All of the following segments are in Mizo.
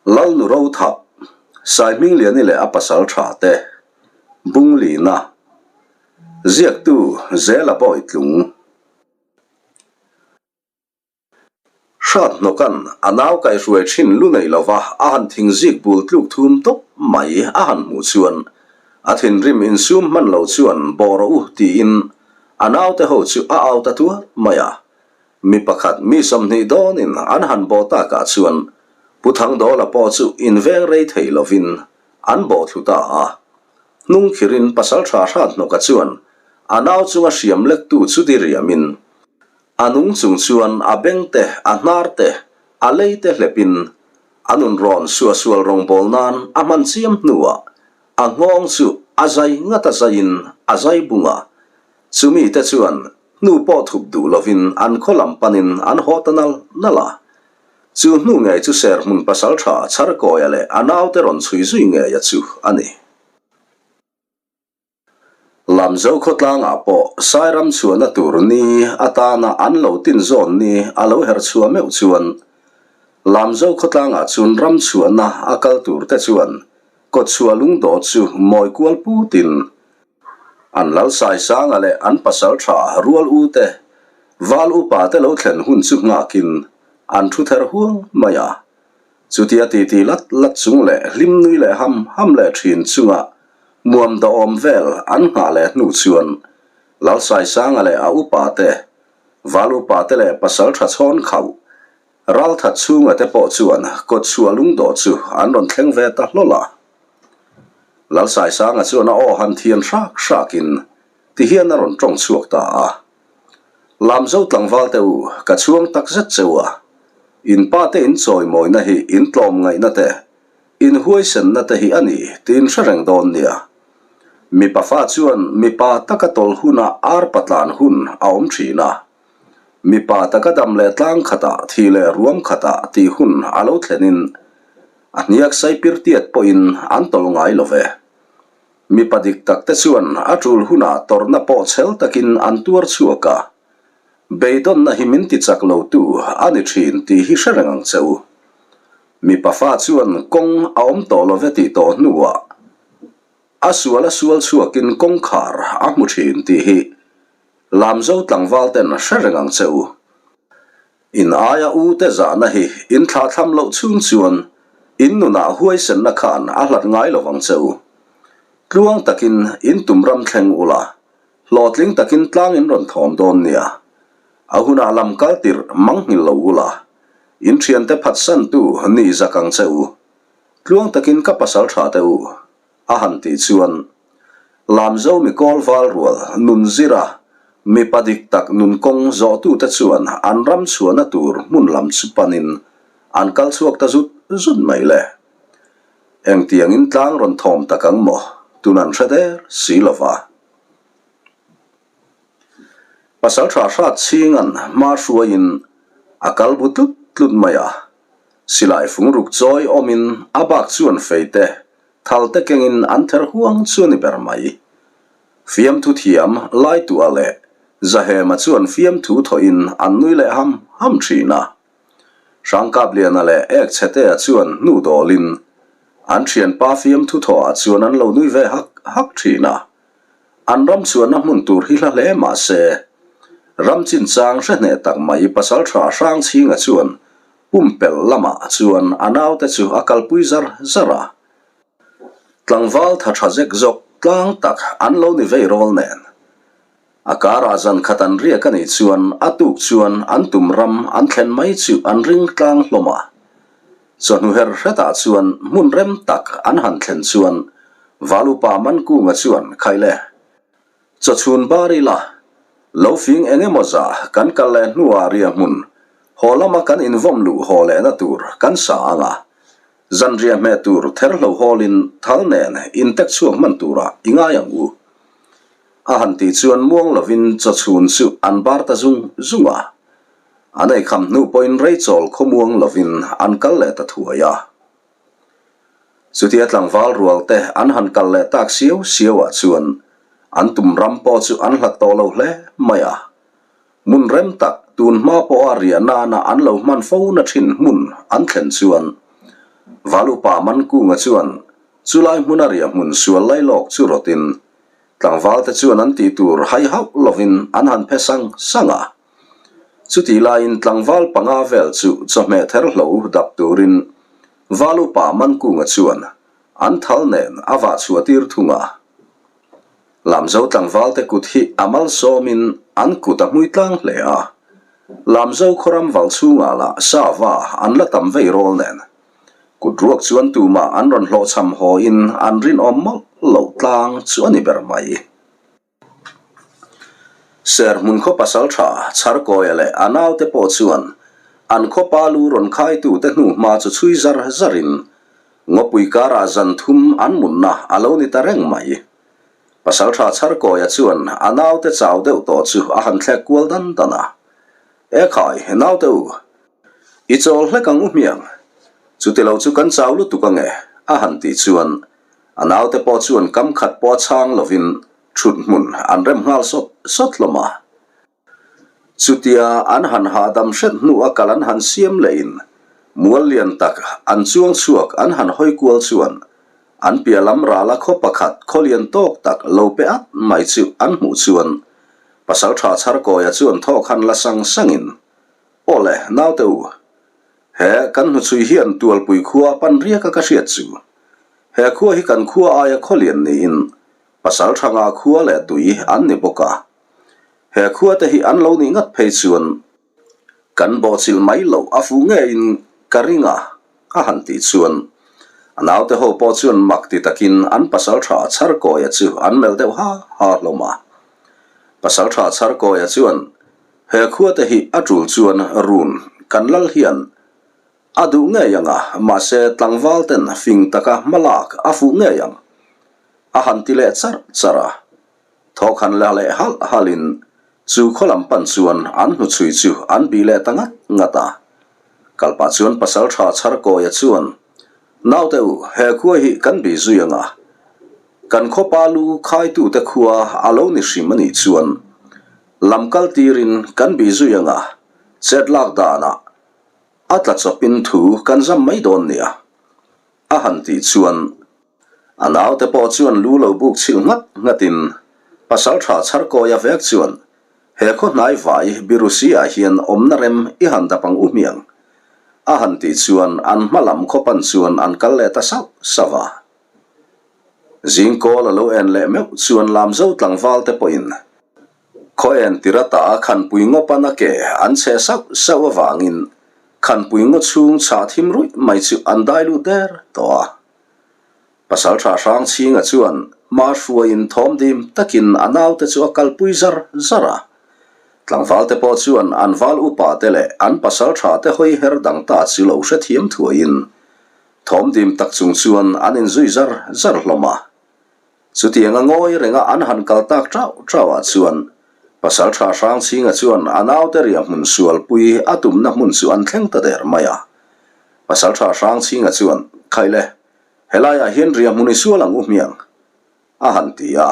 Lalnu Rothap, Saihmingliani leh a pasal tha te, Bunglina, Ziaktu Zela Bawitlung. Hrat hnawkan a nau kaihruai thin lu nei lova a han thing zik bul tluk thum tawp mai a han hmuh chuan a thinrim insum hman lo chuan bawh rawh u tiin a naute ho chu a au ta tuar mai a. Mi pakhat mi 20 dawnin an han bawh takah chuan Pu Thangdawla pawh chu inveng rei thei lovin an bawh thlu ta a. Hnung khirin pasaltha hrat hnawka chuan a nau chunga hriam lektu chu diriamin a nung chung chuan a beng te, a hnar te, a lei te hlepin a nun rawn suahsual rawngbâwl nan a hman chiam hnuah a nghawng chu a zai ngat a zaiin a zai bung a. Chumi te chuan hnu pawh thup duh lovin an khaw lam panin an haw ta nal nal a. Chu hnu ngei chu Serhmun pasaltha Chharkawia leh a naute rawn chhui zui ngeia chu a ni. Lamzo khawtlangah pawh Sairam chhuahna tur ni atana an lo tin zawn ni a lo herh chhuah meuh chuan Lamzo khawtlangah chun ram chhuahna a kal tur te chuan kawtchhuah lungdawt chu mawi kual putin An lal Saisanga leh an pasal tha rual u te, val upa te lo thlen hun chu nghakin an thu ther huang mai a. Chutia titi lat lat chung leh hlim nui leh ham ham leh thin chunga muam dawhawm vel an nghah leh hnu chuan Lal Saisanga leh a upa te, val upa te leh pasal tha chhawn khauh Ralthat chhunga te pawh chuan kawtchhuah lungdawh chu an rawn thleng ve ta hlawl a. Lalsaisanga chuan a aw han thian hrak hrakin tihian a rawn tawng chhuak ta a. Lamzo tlangval te u, ka chhuang tak zet che u a. In pa te in chawimawina hi in tlawmngaihna te, in huaisenna te hi a ni tiin hre reng dawn nia. Mipa fa chuan mipa taka tawlh hunah arpa tlan hun a awm thin a. Mipa taka dam leh tlang khatah, thi leh ruam khatah tih hun a lo thlenin a hniak saipir tiat pawhin an tawlh ngai lo ve. Mipa dik tak te chuan a tul hunah tawrhna pawh chhel takin an tuar chhuak a, beidawnna hi min ti chak lo tu a ni thin tih hi hre reng ang che u. Mipa fa chuan kawng a awm tawh lo ve tih tawh hnuah a sual a sual chhuakin kawngkhar a hmu thin tih hi Lamzo tlangval ten hre reng ang che u. In aia u te zahna hi in thlahthlam loh chhung chuan in nunah huaisenna khan a hlat ngai lo vang che u. Tluang takin in tum ram thleng ula, hlawhtling takin tlang in rawn thawm dawn nia. A hunah lam kal tirh manghil lo ula, in thiante phatsantu ni zak ang che u. Tluang takin ka pasal tha te u. A han tih chuan Lamzo mi kawl val rual nun zira mipa dik tak nun kawng zawhtute chuan an ram chhuahna tur hmun lam chu panin an kal chhuak ta zut zut mai le. Engtiangin tlang rawn thawm tak ang maw tun an hre der si lova. Pasaltha hrat chhingan hma hruaiin a kal bu tlut tlut mai a, silai fung ruk chawi awmin a bak chuan feite thal te kengin an ther huang chu a ni ber mai. Fiamthu thiam Laitua leh Zahema chuan fiamthu thawhin an nui leh ham ham thin a. Hrangkapliana leh Ekchhetea chuan hnu dawlin an thianpa fiamthu thawhah chuan an lo nui ve hak hak thin a. An ram chuanna hmun tur hi hla hle mah se, ram chinchang hre hneh tak mai pasal tha Hrangchhinga chuan pumpelh lamah chuan a naute chu a kalpui zar zar a. Tlangval tha tha zek zawk tlang tak an lo ni vei rawl nen. A karah zan khat an riak a nih chuan a tuk chuan an tum ram an thlen mai chu an ring tlang hlawm a. Chawhnu her hretah chuan hmun rem tak an han thlen chuan Valupa Mankunga chuan Khaile, chawchhun bar ila, lo fing eng emaw za kan kal leh hnuah riah hmun haw lama kan invawm luh haw lehna tur kan sa ang a, zanriah hmeh tur ther hlo hawlin thal nen intek chhuak hman turah i ngai ang u. A han tih chuan muang lovin chawchhun chu an bar ta zung zung a. An eikham hnu pawhin Rachel khawmuang lovin an kal leh ta thuai a. Chutia tlangval rual te an han kal leh tak siau siau ah chuan an tum ram pawh chu an hlat tawh lo hle mai a. Hmun rem tak tun hma pawha riah nana an lo hman fo na thin hmun an thlen chuan. Valupa Mankunga chuan chulai hmuna riah hmun sual lailawk chu rawtin tlangvalte chuan an tih tur hai hauh lovin an han phe sang sang a. Chutih laiin tlangval panga vel chu chawhmeh ther hlo dap turin Valupa Mankunga chuan an thal nen a vah chhuah tir thung a. Lamzo tlangvalte kut hi a malsawmin an kut a hmui tlang hle a. Lamzo khawram val chhungah lah sava an la tam vei rawl nen. Kut ruak chuan tumah an rawn hlawhchham hawiin an rinawm mawlh loh tlang chu a ni ber mai. Serhmun khaw pasal tha Chharkawia leh a naute pawh chuan an khaw pa lu rawn khaitute hnu hma chu chhui zar zarin ngawpui karah zan thum an mutna a lo ni ta reng mai. Pasal tha Chharkawia chuan a naute chau deuh tawh chu a han thlek kual dan dan a. Ekhai, naute u, i chawl hlek ang u hmiang. Chutilo chu kan chau lutuk ange, a han tih chuan A naute pawh chuan kam khat pawh a chhang lovin thut hmun an rem nghal sawt sawt hlawm a. Chutia an han hahdam hret hnu a kal an han siam lehin mual lian tak an chuang chhuak an han hawi kual chuan an piah lam rala khaw pakhat khaw lian tawk tak lo pe at mai chu an hmuh chuan Pasaltha Chharkawia chuan thawk han la sang sangin, Aw le, naute u, he kan hnuchhui hian Tualpui khua pan riaka ka hriat chu. He khua hi kan khua aia khaw lian niin pasal thanga khua leh tui an ni bawk a. He khua te hi an lo nih ngat phei chuan kan bawhchilh mai loh a fuh ngeiin ka ring a, a han tih chuan a naute ho pawh chuan mak ti takin an pasal tha Chharkawia chu an melh deuh ha ha hlawm a. Pasal tha Chharkawia chuan he khua te hi a tul chuan run kan lal hian A duh ngei ang a, mahse tlangval ten fing taka hma lak a fuh ngei ang. A han ti leh charh charh a. Thawk han la leh halh halhin chu khaw lam pan chuan an hnuchhui chu an bih leh ta ngat ngat a. Kalpah chuan pasal tha Chharkawia chuan, Naute u, he khua hi kan bih zui ang a. Kan khawpa lu khaitute khua a lo ni hrim a nih chuan lam kal tirin kan bih zui ang a, chet lak danah A tla chawpin thu kan zam mai dawn nia, a han tih chuan a naute pawh chuan lu lo buk chhilh nghat nghatin pasal tha Chharkawia vek chuan he khaw hnai vai Birusi-ah hian awmna rem i han dap ang u hmiang, a han tih chuan an hma lam khaw pan chuan an kal leh ta sauh sauh a. Zingkawl a lo en leh meuh chuan Lamzo tlangval te pawhin Khaw en tir ata Khanpui ngaw pana ke an chhe sauh sauh avangin Khanpui ngaw chhung chhah thim ruih mai chu an dai lut der tawh a. Pasaltha Hrangchhinga chuan hma hruaiin thawm dim takin a naute chu a kalpui zar zar a. Tlangvalte pawh chuan an val upa te leh an pasaltha te hawi her dang ta chu lo hrethiam thuaiin thawm dim tak chung chuan an inzui zar zar hlawm a. Chutianga ngawi renga an han kal tak chauh chauhah chuan Pasal Tha Hrangchhinga chuan a naute riah hmun sualpui a tumna hmun chu an thleng ta der mai a. Pasal Tha Hrangchhinga chuan, Khaile, helaiah hian riah hmun i sual ang u hmiang, a han ti a.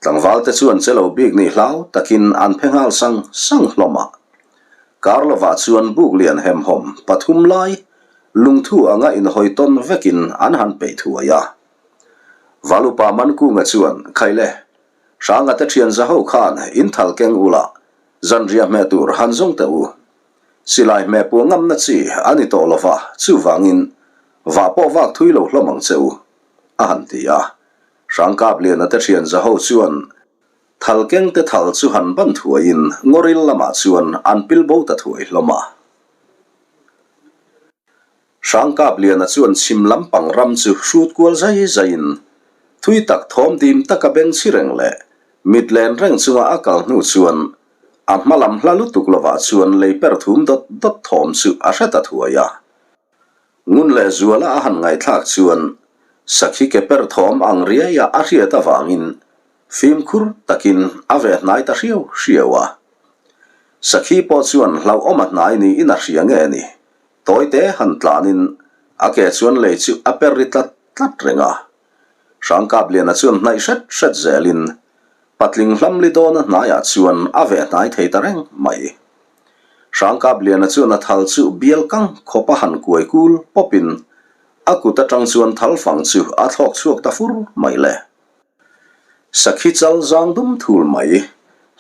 Tlangvalte chuan che lo bik nih hlau takin an phe nghal sang sang hlawm a. Kar lovah chuan buk lian hemhawm pathum lai lungthu anga inhawi tawn vekin an han peih thuai a. Valupa Mankunga chuan, Khaile, Hranga te thian za ho khan in thal keng ula, zanriah hmeh tur han zawng teh u. Silai hmeh puah ngamna chi a ni tawh lova, chuvangin vah pawh vak thui lo hlawm ang che u, a han ti a. Hrangkapliana te thian za ho chuan thal keng te thal chu han ban thuaiin ngawril lamah chuan an pil bo ta thuai hlawm a. Hrangkapliana chuan chhim lampang ram chu hrut kual zai zaiin thui tak thawm dim taka beng chhi reng leh mit len reng chunga a kal hnu chuan a hma lam hla lutuk lovah chuan lei per thum dawt dawt thawm chu a hre ta thuai a. Ngun leh zuala a han ngaihthlak chuan sakhi ke per thawm ang riaia a hriat avangin fimkhur takin a ve hnai ta hriau hriau a. Sakhi pawh chuan hlauhawm a hnai niin a hria nge ni Tawite han tlanin a ke chuan lei chu a per ri tlat tlat reng a. Hrangkapliana chuan hnaih hret hret zelin patling hlamli dawna hnaiah chuan a veh hnai thei ta reng mai. Hrangkapliana chuan a thal chu bial kang khawpa han kuai kul pawpin A kut atang chuan thal fang chu a thlawk chhuak ta fur mai le. Sakhi chal zang dum thul mai,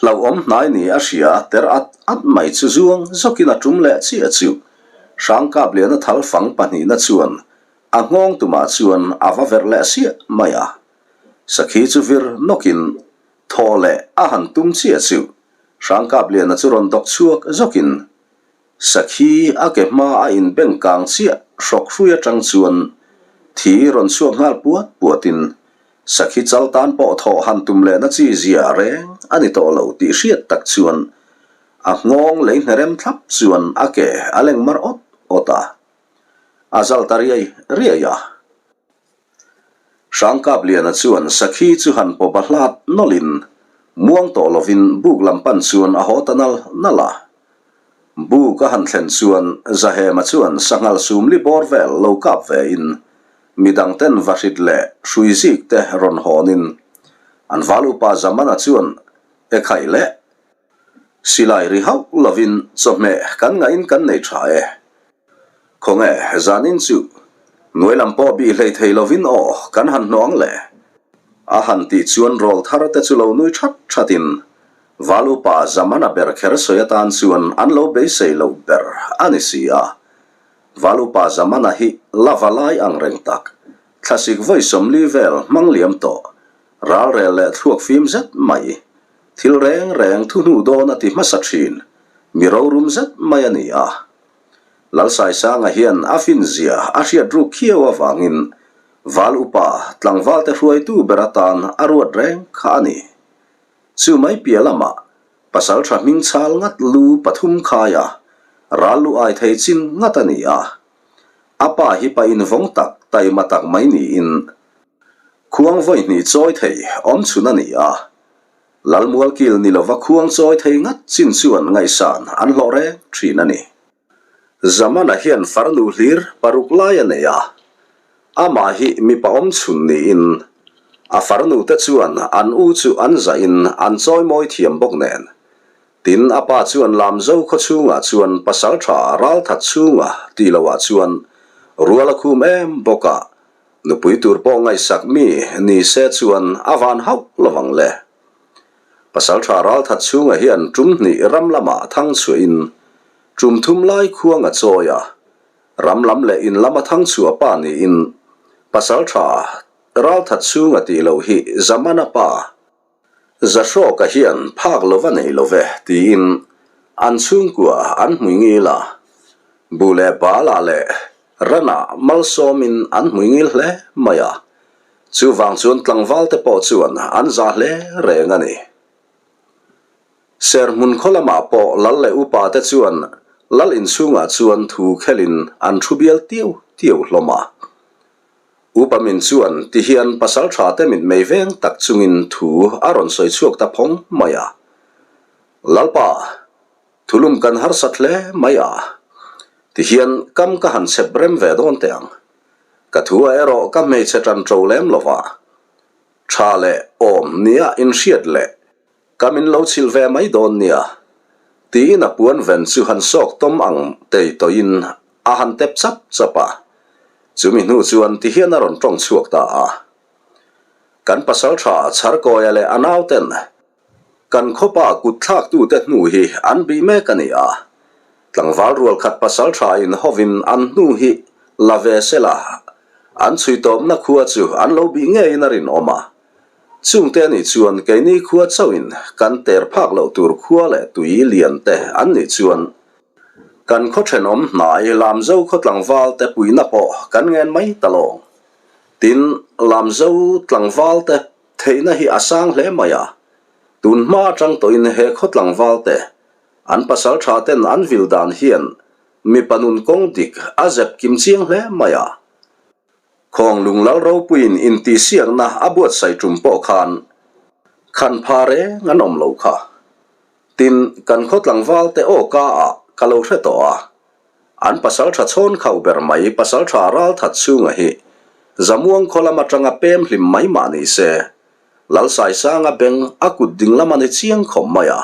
hlauhawm hnai ni a hria ter at at mai chu zuang zawkin a tum leh chiah chu Hrangkapliana thal fang pahnihna chuan a nghawng tumah chuan a va verh leh siah mai a. Sakhi chu vir nawkin thaw leh a han tum chiah chu Hrangkapliana chu rawn dawk chhuak zawkin Sakhi a ke hma a inbeng kang chiah hrawk hrui atang chuan thi rawn chhuak nghal puat puatin Sakhi chal tan pawh thawh han tum lehna chi zia reng a ni tawh lo tih hriat tak chuan a nghawng lei hnerem thlap chuan a ke a leng mar awt awt a, a zal ta riai riai a. Hrangkapliana chuan Sakhi chu han pawp a hlat nawlhin muang tawh lovin buk lam pan chuan a haw ta nal nal a. Buk a han thlen chuan Zahema chuan sanghal sumli bawr vel lo kap ve in midangten vahrit leh hrui zik te rawn hawnin an val upa Zamana chuan e khai leh silai ri hauh lovin chawhmeh kan ngahin kan nei tha e. Khawnge, zanin chu nuai lam pawh bih hlei thei lovin aw kan han hnawh ang le. A han tih chuan rawl thar te chu lo nui that that in Val upa Zamana ber kher sawi atan chuan an lo beisei loh ber a ni si a. Val upa Zamana hi la va lai ang reng tak, thlasik vawi 40 vel hmang liam tawh, ralrel leh thluak fim zet mai, thil reng reng thuhnu dawn a ti hmasa thin, mi rorum zet mai a ni a. Lalsaisanga hian a finzia a hriat ruk khiau avangin Val upa tlangvalte hruaitu ber atan a ruat reng kha a ni. Chu mai piah lamah pasaltha hming chhal ngat lu pathum khaia ral lu ai thei chin ngat a ni a. A pa hi pa invawng tak taima tak mai niin khuang vawi hnih chawi thei awm chhun a ni a. Lalmualkil ni lova khuang chawi thei ngat chin chuan ngaihsan an hlawh reng thin a ni. Zamana hian farnu hlir paruk lai a nei a, amah hi mipa awm chhun niin a farnu te chuan an u chu an zahin an chawi mawi thiam bawk nen. Tin, a pa chuan Lamzo khaw chhungah chuan pasal tha ralthat chhunga tih lohah chuan rual a khum em bawk a, Nupui tur pawh ngaihsak mi ni se chuan a van hauh lovang le. Pasaltha Ralthat chhunga hian tum hnih ram lamah thang chhuahin tum thum lai khuang a chawi a, ram lam leh in lama thang chhuah pa niin Pasaltha Ralthat chhunga tih loh hi Zamana pa Zahrawka hian phak lova nei lo ve tiin an chhungkua an hmui ngil a, bu leh balah leh ranah malsawmin an hmui ngil hle mai a, chuvang chuan tlangval te pawh chuan an zah hle reng a ni. Serhmun khaw lamah pawh lal leh upa te chuan lal inchhungah chuan thu khelin an thu bial tiu tiu hlawm a. Upa min chuan ti hian pasal tha te mitmei veng tak chungin thu a rawn sawi chhuak ta phawng mai a. Lalpa, thulum kan harsat hle mai a, ti hian kam ka han chhep rem ve dawn teh ang. Ka thu ah erawh ka hmeichhe tan to lem lo va, tha leh awm nia inhriat leh Ka min lo chhilh ve mai dawn nia, tiin a puan ven chu han sawk tawm ang tei tawhin a han tep chap chap a. Chumi hnu chuan tihian a rawn tawng chhuak ta a. Kan pasaltha Chharkawia leh a nauten kan khawpa kut thlaktute hnu hi an bih mek a ni a. Tlangval rual khat pasaltha in hovin an hnu hi la ve sela an chhui tawpna khua chu an lo bih ngeiin a rinawm a. Chungte anih chuan keini khua chauhin kan ter phak loh tur khua leh tui lian te an nih chuan kan khaw thenawm hnai Lamzo khaw tlangval te puihna pawh kan ngen mai ta lawng. Tin, Lamzo tlangval te theihna hi a sang hle mai a, tun hma atang tawhin he khaw tlangval te an pasal tha ten an vil dan hian mipa nun kawng dik a zep kim chiang hle mai a. Khawng lung lal ropuiin intihsiakna a buatsaih tum pawh khan khan pha reng an awm lo kha. Tin, kan khaw tlangval te aw ka ah ka lo hre tawh a. An pasaltha chhawn khauh ber mai pasaltha ralthat chhunga hi Zamuang khaw lam atanga pem hlim mai mah ni se, Lalsaisanga beng a kut ding lam a ni chiang khawp mai a.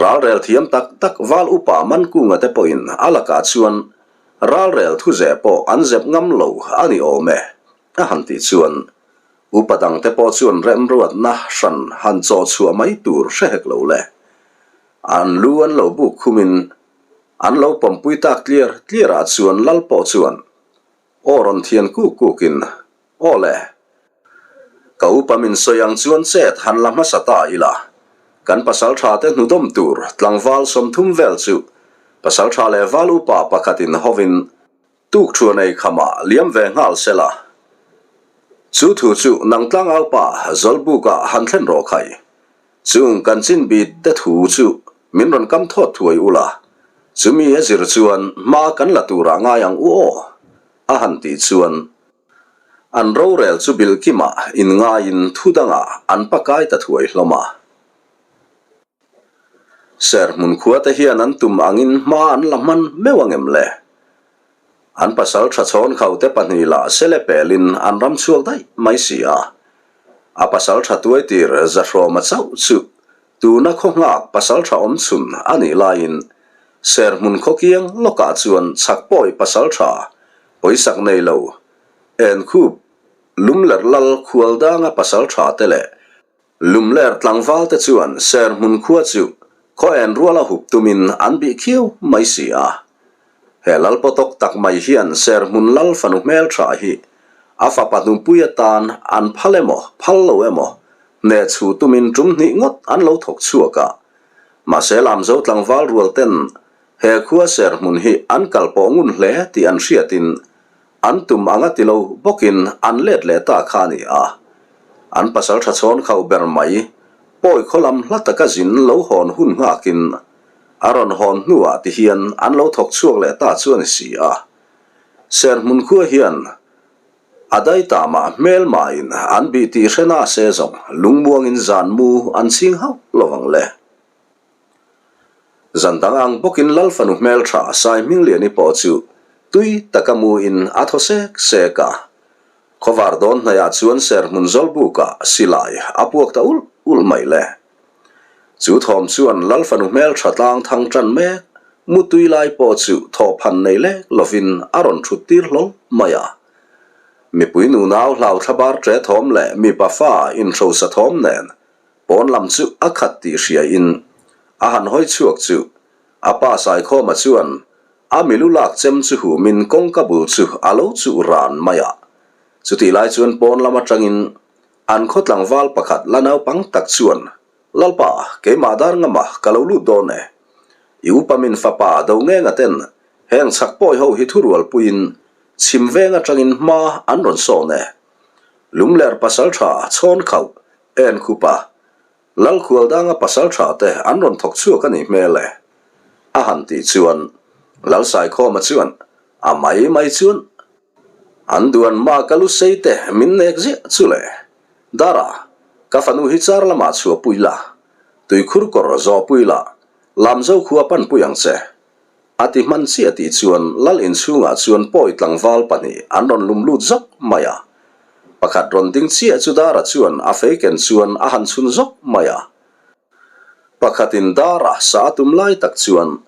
Ralrel thiam tak tak val upa Mankunga te pawhin a lakah chuan. Ralrel thu zeh pawh an zep ngam lo a ni awm e, a han tih chuan upa dangte pawh chuan remruatna hran han chawh chhuah mai tur hre hek lo le. An lu an lo buk khumin an lo pawmpui tak tliar tliarah chuan lal pawh chuan aw rawn thian kuk kukin Aw le, ka upa min sawi ang chuan chet han la hmasa ta ila, kan pasaltha te hnudawm tur tlangval 30 vel chu pasaltha leh val upa pakhatin hovin tuk thuan ei khamah liam ve nghal sela. Chu thu chu nang tlangaupa Zawlbukah han thlen rawh khai. Chung kan chin bit te thu chu min rawn kam thawt thuai ula, chumi a zir chuan hma kan la turah ngai ang u aw, a han tih chuan An rorel chu bilhkimah inngaiin thu dangah an pakai ta thuai hlawm a. Serhmun khuate hian an tum angin hma an la hman meuh ang em le? An pasal tha chhawn khaute pahnih lah sele pelin an ram chhuak daih mai si a. A pasal tha tuaitir Zahrawma chauh chu tuna khaw nghak pasal tha awm chhun a nih laiin Serhmun khaw kiang lawkah chuan chhakpawi pasal tha Pawisak nei lo, Enkhup, Lumler lal khual danga pasal tha te leh Lumler tlangval te chuan Serhmun khua chu khaw en ruala hup tumin an bih khiau mai si a. He lal pawtawk tak mai hian Serhmun lal fanu hmel tha hi a fapa hnupui atan an phal emaw phal lo emaw hneh chhu tumin tum hnih ngawt an lo thawk chhuak a. Mahse Lamzo tlangval rual ten He khua serhmun hi an kal pawh ngun hle tih an hriatin an tum anga ti lo bawkin an let leh ta kha a ni a. An pasal tha chhawn khauh ber mai, pawi khaw lam hla taka zin lo hawn hun nghakin a rawn hawn hnuah ti hian an lo thawk chhuak leh ta chu a ni si a. Serhmun khua hian a dai ta mah hmel mahin an bih tih hre na se zawng lungmuangin zan mu an chhing hauh lo ang le. Zan dang ang bawkin Lal fanu hmeltha Sai Hmingliani pawh chu tui taka muin a thaw sek sek a. Khawvar dawn hnaiah chuan serhmun Zawlbukah silai a puak ta ulh ulh mai le. Chu thawm chuan Lal fanu hmeltha tlang thang tan mek mu tui lai pawh chu thawhphan nei lek lovin a rawn thut tir hlawl mai a. Mipui nunau hlau thlabar ṭe thawm leh mipa fa inhrosa thawm nen Pawn lam chu a khat tih hria in a han hawi chhuak chu a pa Saikhawma chuan a milu lak chem chu hum in kawngka bul chu a lo chuh ran mai a. Chutih lai chuan pawn lam atangin an khaw tlangval pakhat la naupang tak chuan, Lalpa, keimah dar ngama ka lo lut dawn e. I upa min fapa do ngenga ten heng chhak pawi ho hi thurual puiin chhim veng atangin hma an rawn sawn e. Lumler pasal tha chhawn khauh En khup a, Lalkhual danga pasal tha te an rawn thawk chhuak a nih hmel e. A han tih chuan Lalsaikhawma chuan a mai mai chuan an duan ma ka lu sei te min nek ziah chu le. Dara, ka fanu hi char lamah chhuahpui la, tuikhur kawr zawhpui la, Lamzo khua panpui ang che. A ti hman chiah tih chuan Lal inchhungah chuan pawi tlangval pahnih an rawn lum lut zawk mai a. Pakhat rawn ding chiah chu Dara chuan a fei ken chuan a han chhun zawk mai a. Pakhatin Dara sa a tum lai tak chuan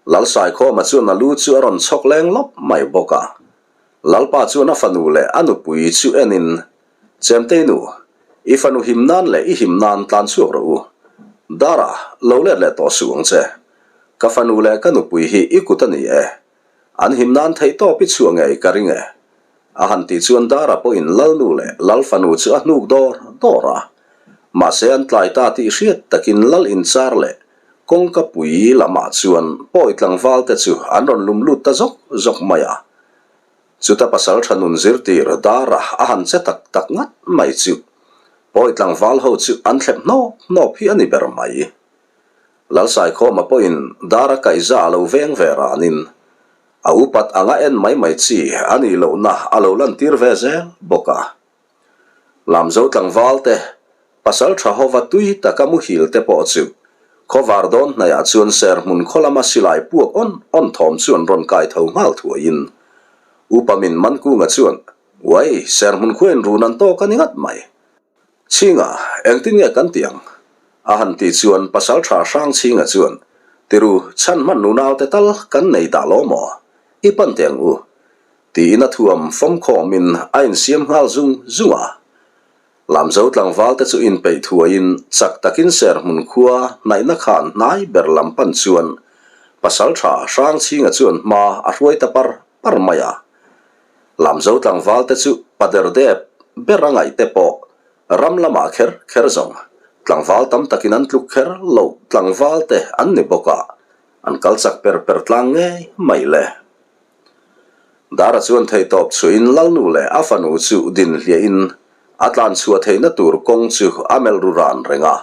Lal Saikhawma chuan a lu chu a rawn chhawk leng lawp mai bawk a. Lalpa chuan a fanu leh a nupui chu enin, Chemtei nu, i fanu him nan leh i him nan tlan chhuak rawh u. Dara, lo let leh tawh suh ang che. Ka fanu leh ka nupui hi i kut a ni e. An him nan theih tawp i chhuah ngei ka ring e. A han tih chuan Dara pawhin Lalnu leh Lal fanu chu a hnuk dawr dawr a. Mahse an tlai ta tih hriat takin Lal inchar leh kawngka pui lamah chuan pawi tlangval te chu an rawn lum lut ta zawk zawk mai a. Chuta pasal tha nun zirtir Dara a han che tak tak ngat mai chu pawi tlangval ho chu an thlep hnawp hnawp hi a ni ber mai. Lalsaikhawma pawhin Dara kaihza a lo veng ve ranin a upat anga en mai mai chi a nih lohna a lo lantir ve zel bawk a. Lamzo tlangval te, pasal tha hova tui taka muhil te pawh chu khawvar dawn hnaihah chuan serhmun khaw lama silai puak awn awn thawm chu an rawn kai tho nghal thuaiin Upa Min Mankunga chuan, Uai, serhmun khuain run an tawk a ni ngat mai. Chhinga, engtin nge kan tih ang? A han tih chuan pasal tha Hrangchhinga chuan, Tiru, chhan hman nunau te tal kan nei dah lo maw? I pan teh ang u, tiin a thuam fawmkhawmin a insiam nghal zung zung a. Lamzo tlangval te chu inpeih thuaiin chak takin Serhmun khua hnaihna khan hnai ber lam pan chuan Pasalṭha Hrangchhinga chuan hma a hruai ta par par mai a. Lamzo tlangval te chu pader dep ber a ngaih te pawh ram lamah kher kher zawng tlangval tam takin an tluk kher loh tlangval te an ni bawk a, an kal chak per per tlang ngei mai le. Dara chuan theihtawp chhuahin Lalnu leh a fanu chu din hliahin a tlan chhuah theihna tur kawng chu a melh ru ran reng a.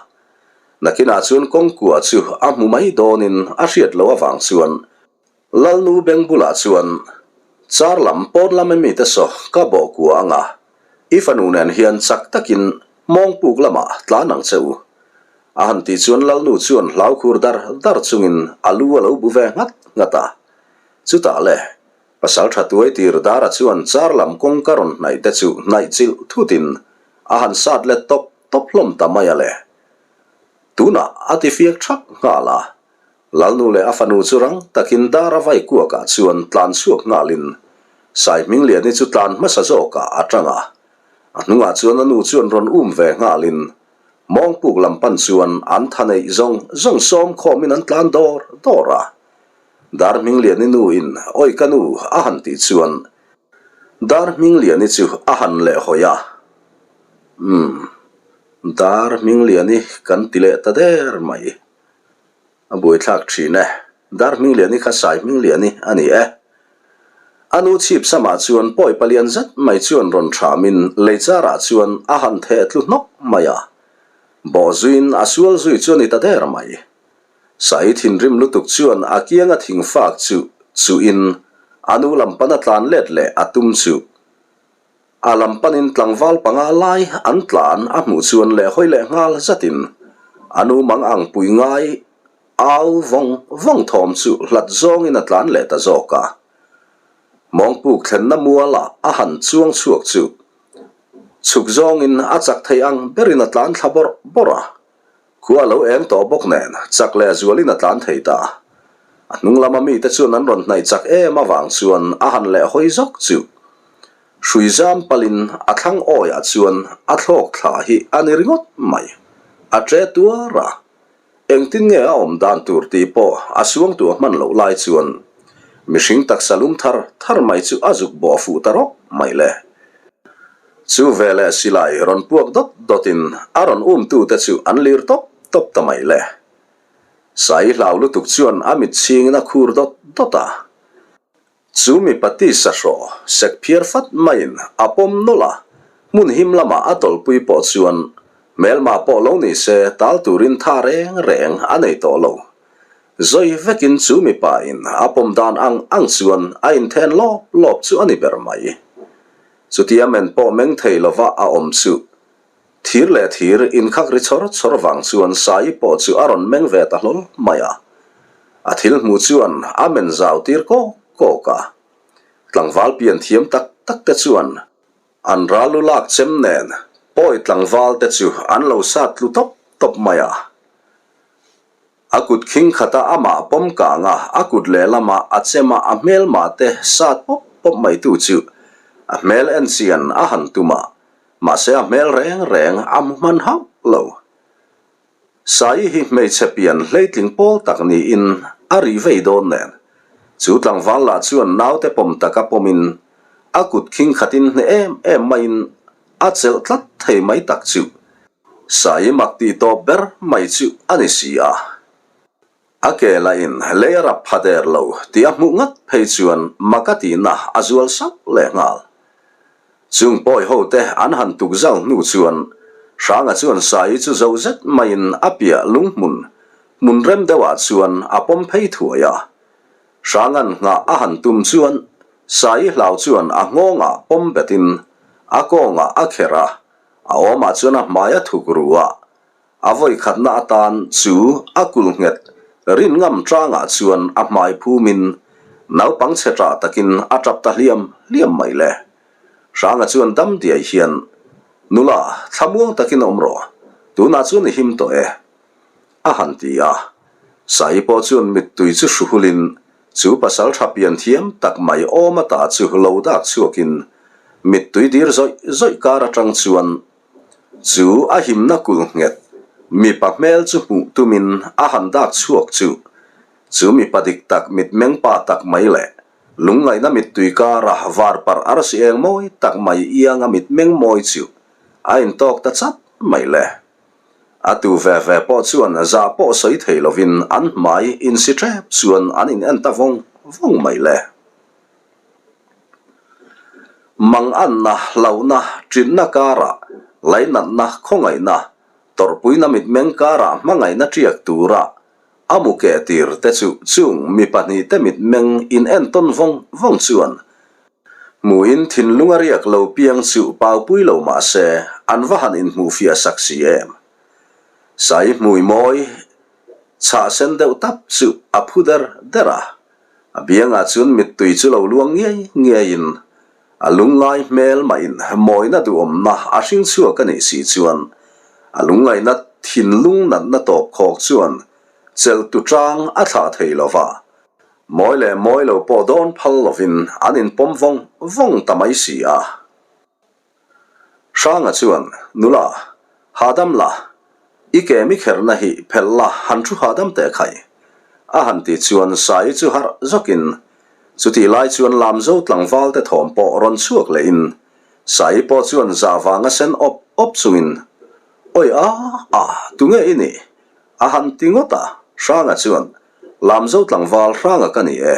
Nakinah chuan kawngkua chu a hmu mai dawnin a hriat loh avang chuan Lalnu beng bulah chuan Char lam pawn lam emi te saw ka bawh kua anga i fanu nen hian chak takin mawngpuk lamah tlan ang che u. A han tih chuan Lalnu chuan hlaukhur dar dar chungin a lu a lo bu ve nghat nghat a. Chutah le, pasal tha tuai tir Dara chuan char lam kawngka rawn hnaih te chu hnaih chilh thutin a han sat let tawp tawp hlawm ta mai a le. Tunah a ti fiak thak nghal a, Lalnu leh a fanu chu rang takin Dara vai kuakah chuan tlan chhuak nghalin Saihmingliani chu tlan hmasa zawkah a tang a, a hnungah chuan a nu chuan rawn um ve nghalin mawngpuk lam pan chuan an tha neih zawng zawng sawm khawmin an tlan dawr dawr a. Darhmingliani nu in Awi ka nu a han tih chuan Darhmingliani chu a han leh hawi a, Umm, Darhmingliani kan ti leh ta der mai. A buaithlak thin e. Darhmingliani kha Saihmingliani a ni e. A nu chhip samah chuan pawi palian zet mai chuan rawn thamin leichar ah chuan a han theh tlu hnawk mai a. Bawhzuiin a sual zui chu a ni ta der mai. Sai thinrim lutuk chuan a kianga thingfak chu chuhin a nu lam pana tlan let leh a tum chu. A lam panin tlangval panga lai an tlan a hmuh chuan leh hawi leh nghal zatin a nu mang ang pui ngai au vawng vawng thawm chu hlat zawngin a tlan leh ta zawk a. Mawngpuk thlenna mualah a han chuang chhuak chu chhuk zawngin a chak thei ang berin a tlan thla bawrh bawrh a. Khua a lo eng tawh bawk nen, chak leh zualin a tlan thei ta. A hnung lama mite chuan an rawn hnaih chak em avang chuan a han leh hawi zawk chu. Hrui zam palin a thlang awiah chuan a thlawk thla hi a ni ringawt mai. A ṭe tuar a. Engtin nge a awm dan tur tih pawh a suangtuah hman loh lai chuan mihring taksa lum thar thar mai chu a zuk bawh fuh ta rawk mai le. Chu veleh silai rawn puak dawt dawtin a rawn umtute chu an lir tawp tawp ta mai le. Sai hlau lutuk chuan a mit chhingin a khur dawt dawt a. Chu mipa tisa hraw sek phiar fat maiin a pawm nawlh a, hmun him lamah a tawlhpui pawh chuan hmelma pawh lo ni se tal turin tha reng reng a nei tawh lo. Zawi vekin chu mipa in a pawm dan ang ang chuan a inthen lawp lawp chu a ni ber mai. Chutia men pawh meng thei lova a awm chu. Thir leh thir inkhak ri chawr chawr vang chuan Saii pawh chu a rawn meng ve ta hlawl mai a. A thil hmuh chuan a men zau tir kawk kawk a. Tlangval pian thiam tak tak te chuan an ral lu lak chem nen pawi tlangval te chu an lo sat tlu tawp tawp mai a. A kut khing khata amah pawm kang a, a kut lehlama a chem a, a hmelma te sat pawp pawp mai tu chu a hmel en chian a han tum a, mahse a hmel reng reng a hmu hman hauh lo. Saii hi hmeichhe pian hleitling pawl tak niin a ri vei dawn nen, chu tlangval lah chuan naute pawm taka pawmin a kut khing khatin hneh em em maiin a chelh tlat thei mai tak chu Sai mak tih tawp ber mai chu a ni si a. A ke lahin lei a rap pha der lo tih a hmuh ngat phei chuan mak a tihna a zual sauh leh nghal. Chung pawi ho te an han tuk zau hnu chuan Hranga chuan Sai chu zo zet maiin a piah lunghmun hmun rem deuhah chuan a pawm phei thuai a. Hranga'n nghah a han tum chuan Sai hlau chuan a nghawngah pawm betin a kawngah a kherh a, A awmah chuan a hmai a thuk ru a, a vawi khatna atan chu a kul nghet rin ngam tangah chuan a hmai phumin naupang chhe ṭah takin a ṭap ta hliam hliam mai le. Hranga chuan dam diai hian, Nula, thlamuang takin awm rawh, tunah chuan i him tawh e, a han ti a. Saii pawh chuan mittui chu hru hulin. Chu pasalṭha pian thiam tak mai awm ata chu lo dak chhuakin mittui dir zawih zawih kar aṭang chuan chu a himna kulh nghet mipa hmel chu hmuh tumin a han dak chhuak chu chu mipa dik tak mitmeng pa tak mai leh lungngaihna mittui kara var parh arsi eng mawi tak mai ianga mitmeng mawi chu a intawk ta chat mai le. A tu ve ve pawh chuan zah pawh sawi thei lovin an hmai insi ṭep chuan an in en ta vawng vawng mai le. Manganna, hlauhna, ṭinna karah, lainatna, khawngaihna, tawrhpuina mitmeng karah hmangaihna ṭiak tura a mu keh tir te chu chung mi pahnihte mitmeng in entawn vawng vawng chuan Hmuhin thinlung a riak lo piang chu paupui lo mah se, an va han inhmuh fiah sak si em? Sai hmui mawi chhah sen deuh tap chu a phu der der a, a biangah chuan mittui chu lo luang ngiai ngiaiin a lungngai hmel mahin mawina duhawmna a hring chhuak a nih si chuan a lungngaihna thinlung natna tawp khawk chuan chelhtu tang a thlah thei lo va. Mawi leh mawi lo pawh dawn phal lovin an inpawm vawng vawng ta mai si a. Hranga chuan, Nula, hahdam la, i ke mi kherna hi phelh la han thu hahdam teh khai. A han ti chuan Sai chu harh zawkin, chutih lai chuan Lamzo tlangval te thawm pawh rawn chhuak lehin, Sai pawh chuan zah vanga sen awp awp chungin, Awi a a, tunge i nih? A han ti ngawt a, Hranga chuan, Lamzo tlangval hranga ka ni e,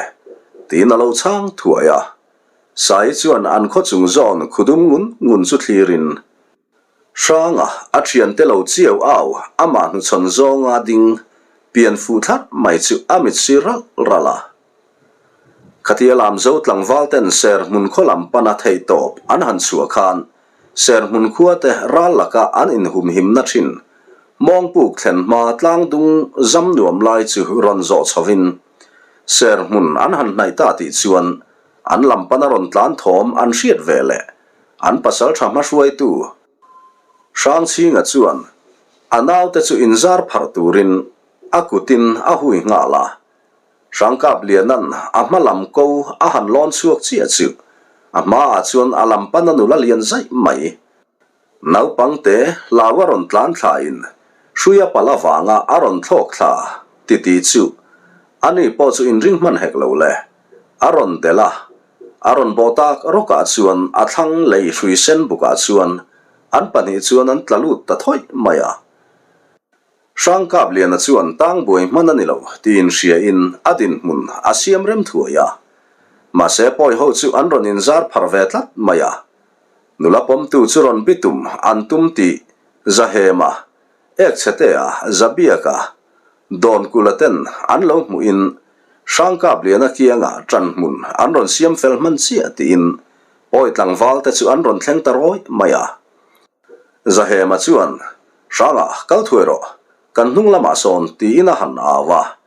tiin a lo chhang thuai a. Sai chuan an khaw chung zawn khudum ngun ngun chu thlirin, Hranga a thiante lo chiau au amah hnuchhawn zawnga ding pian fuh thlarh mai chu a mit sir ralh ralh a. Khatia Lamzo tlangval ten Serhmun khaw lam pana theihtawp an han chhuah khan Serhmun khua te ral laka an inhumhimna thin Mawngpuk thlen hma tlangdung zam nuam lai chu rawn zawh chhovin Serhmun an han hnaih ta tih chuan an lam pana rawn tlan thawm an hriat ve leh an pasaltha hmahruaitu Hrangchhinga chuan a naute chu inzar pharh turin a kutin a hui nghal a. Hrangkap Lianan a hma lam ko a han lawn chhuak chiah chu a hmaah chuan a lam pan a nula lian zaih mai. Naupangte hlau a rawn tlan thlain hrui a palh avanga a rawn thlawk thla titi chu ani pawh chu inring hman hek lo le. A rawn delh a, a rawn bawh tak rawkah chuan a thlang lei hrui sen bukah chuan an pahnih chuan an tla lut ta thawih mai a. Hrangkap Liana chuan tang buai hman a ni lo tiin hriain a dinhmun a siam rem thuai a. Mahse pawi ho chu an rawn inzar phar ve tlat mai a. Nula pawmtu chu rawn bitum an tum tih Zahema, Ekchhetea, Zabiaka, Dawnkula ten an lo hmuhin Hrangkap Liana kianga ṭan hmun an rawn siam fel hman chiah tiin pawi tlangval te chu an rawn thleng ta rawih mai a. Zahema chuan, Hranga, kal thuai rawh, kan hnung lamah sawn, tiin a han au a.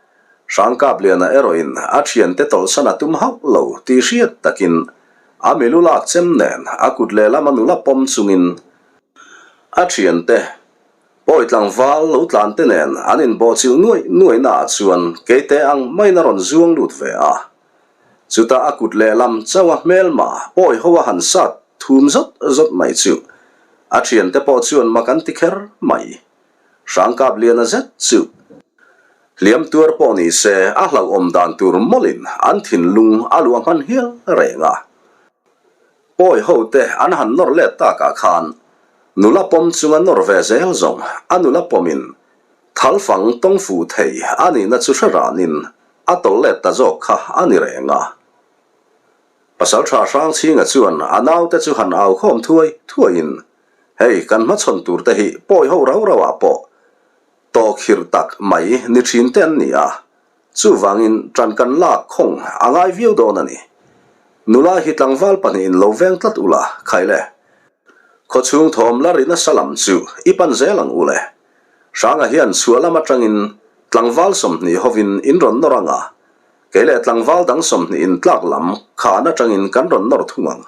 Hrangkapliana erawhin a thiante tawlhsan a tum hauh lo tih hriat takin a milu lak chem nen a kut lehlam a nula pawm chungin a thiante pawi tlangval lo tlante nen an inbawhchilh nuaih nuaih naah chuan keite ang maiin a rawn zuang lut ve a. Chutah a kut lehlam chauh a hmelma pawi ho a han sat thum zawt zawt mai chu a thiante pawh chuan mak an ti kher mai. Hrangkap liana zet chu hliam tuar pawh ni se a hlauhawm dan tur mawlhin an thinlung a luah hman hial reng a. Pawi ho te an han nawr let takah khan nula pawm chunga nawr ve zel zawng a nula pawmin thalfang tawng fuh thei a nihna chu hre ranin A tawlh let ta zawk kha a ni reng a. Pasalṭha Hrangchhinga chuan a naute chu han au khawm thuai thuaiin, Hei, kan hmachhawn turte hi pawi ho rau rauah pawh tawkhirh tak mai ni ṭhin te an ni a, chuvangin ṭan kan lak khawng a ngai viau dawn a ni. Nula hi tlangval pahnihin lo veng tlat ula, khai le. Khawchhung thawm la ri nasa lam chu i pan zel ang u le. Hranga hian chhuah lam atangin tlangval 20 hovin in rawn nawr ang a, kei leh tlangval dang 20 in tlak lam khan atangin kan rawn nawr thung ang.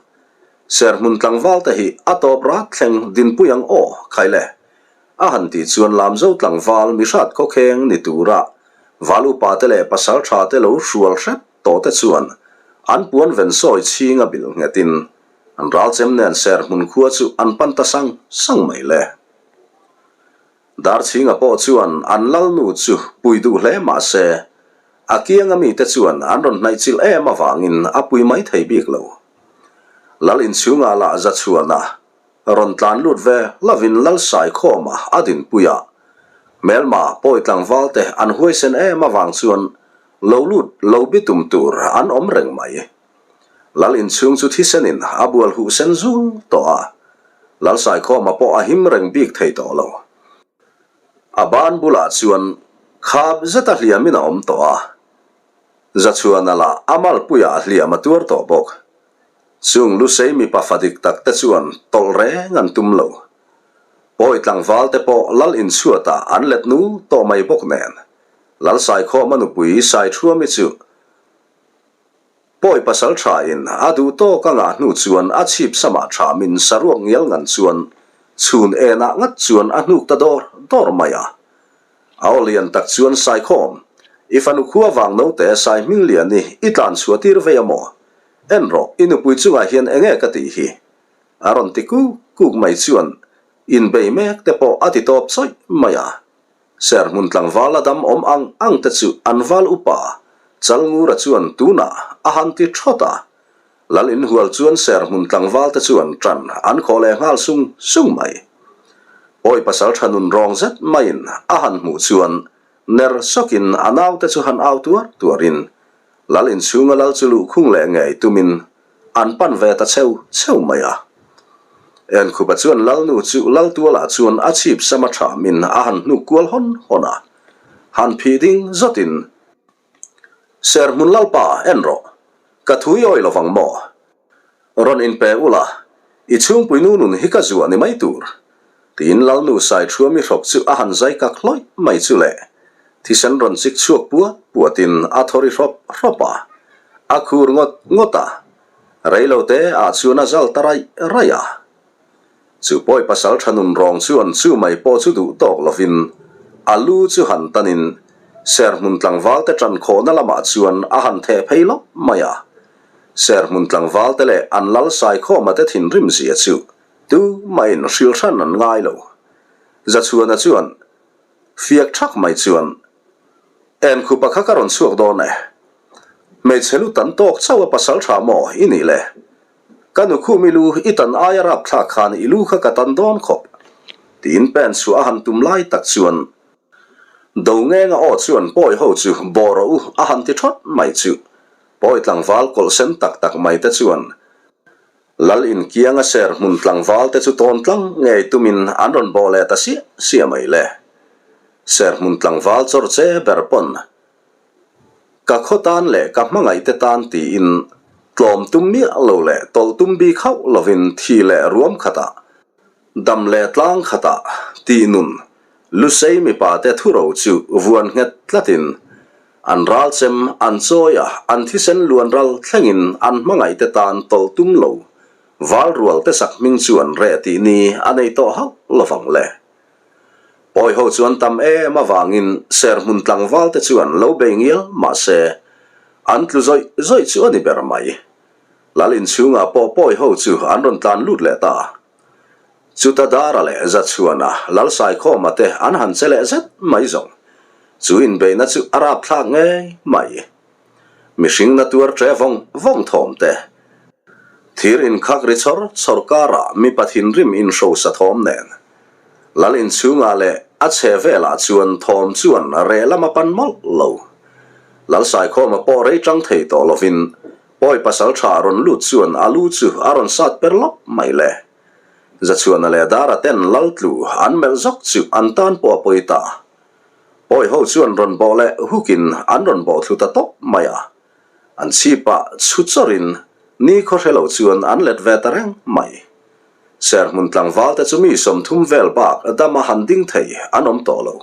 Serhmun tlangval te hi a tawp rat thleng dinpui ang aw, khai le. A han tih chuan Lamzo tlangval mihrat khawkheng ni tura val upa te leh pasal tha te lo hrual hrep. tawhte chuan an puan ven sawi chhinga bilh nghetin an ralchem nen ser hmun khua chu an pan ta sang sang mai le. Darchhinga pawh chuan an lalnu chu pui duh hle mah se, a kianga mite chuan an rawn hnaih chilh em avangin a pui mai thei bik lo. Lal inchhungah lah Zachhuana rawn tlan lut ve lovin Lal Saikhawma a dinpui a, hmelma pawi tlangval te an huaisen em avang chuan lo lut lo bitum tur an awm reng mai. Lal inchhung chu thisenin a bual huh sen zul tawh a, Lal Saikhawma pawh a him reng bik thei tawh lo. A ban bulah chuan khap zeta hliamin a awm tawh a, Zachhuana lah a malpuiah hliam a tuar tawh bawk. Chung Lusei mipa fa dik tak te chuan tawlh reng an tum lo. Pawi tlangval te pawh Lal inchhuatah an let nu tawh mai bawk nen, Lal Saikhawma nupui Saithuami chu Pawi pasal tha in a duh tawk a ngah hnu chuan a chhip samah tha min saruak ngial ngan chuan chhun enah ngat chuan a hnuk ta dawr dawr mai a. A aw lian tak chuan Saikhawm, i fanu khua vang naute Sai Hmingliani i tlan chhuah tir vei a maw? En rawh, i nupui chungah hian enge ka tih hi? A rawn ti kuk kuk mai chuan inbei mek te pawh a ti tawp chawih mai a. Serhmun tlangval a dam awm ang ang te chu an val upa Chalngura chuan tunah a han ti thawt a. Lal inhual chuan Serhmun tlangval te chuan ṭan an khawh leh nghal sung sung mai. Pawi pasal ṭha nun rawng zet maiin a han hmuh chuan ner sawkin a naute chu han au tuar tuarin Lal inchhunga lal chu luhkhung leh ngei tumin an pan ve ta cheu cheu mai a. Enkhupa chuan Lalnu chu Laltualah chuan a chhip sama thamin a han hnuk kual hawn hawn a, han phih ding zawtin, Serhmun Lalpa, en rawh, ka thui awi lovang maw? Rawn inpe ula, i chhungpui nu nun hi ka zuah ni mai tur, tiin Lalnu Saithuami hrawk chu a han zai kak hlawih mai chu le. Thisen rawn chik chhuak puat puatin a thaw ri hrawp hrawp a, a khur ngawt ngawt a, reilote ah chuan a zal ta raih raih a. Chu pawi pasal tha nun rawng chuan chu mai pawh chu duh tawk lovin a lu chu han tanin Serhmun tlangvalte tan khawhna lamah chuan a han theh phei lawp mai a. Serhmun tlangvalte leh an lal Saikhawma te thinrim zia chu tu mahin hrilhran an ngai lo. Zachhuana chuan fiak thak mai chuan, Enkhupa kha ka rawn chhuak dawn e. Hmeichhe lu tan tawk chauh a pasal tha maw i nih le? Ka nukhum i lu i tan aia rapthlak khan i lu kha ka tan dawn khawp. Tiin pen chhuah a han tum lai tak chuan Do ngenga aw chuan pawi ho chu bawh rawh u a han ti thawt mai chu pawi tlangval kawlh sen tak tak mai te chuan Lal inkianga ser hmun tlangval te chu tawn tlang ngei tumin an rawn bawh leh ta siah siah mai le. Ser hmun tlangval chawr che ber pawn Ka khaw tan leh ka hmangaih te tan tiin tlawm tum miah lo leh tawlh tum bik hauh lovin thi leh ruam khatah, dam leh tlang khatah tih nun Lusei mipa te thuro chu vuan nghet tlatin an ralchem an chawi a, an thisen luan ral thlengin an hmangaih te tan tawlh tum lo val rual te sak hming chuan reh tih ni a nei tawh hauh lovang le. Pawi ho chuan tam em avangin serhmun tlangval te chuan lo bei ngial mahse an tlu zawih zawih chu a ni ber mai. Lal inchhungah pawh pawi ho chu an rawn tlan lut leh ta. Chuta Dara leh Zachhuana Lal Saikhawma te an han che leh zet mai zawng. Chu inbeihna chu a rapthlak ngei mai. Mihring na tuar ṭe vawng vawng thawm te. Thir inkhak ri chawr chawr karah mipa thinrim inhrosa thawm nen. Lal inchhungah leh a chhe velah chuan thawm chuan reh lam a pan mawlh lo. Lal Saikhawma pawh rei ṭang thei tawh lovin pawi pasal ṭha rawn lut chuan a lu chu a rawn sat per lawp mai le. Zachhuana leh Dara ten Lal tlu an melh zawk chu an tan pawh a pawi ta. Pawi ho chuan rawn bawh leh hukin an rawn bawh thlu ta tawp mai a. An chhipah chhu chawrin ni khaw hre lo chuan an let ve ta reng mai. Serhmun tlangval te chu mi 30 vel bak dama han ding thei an awm tawh lo.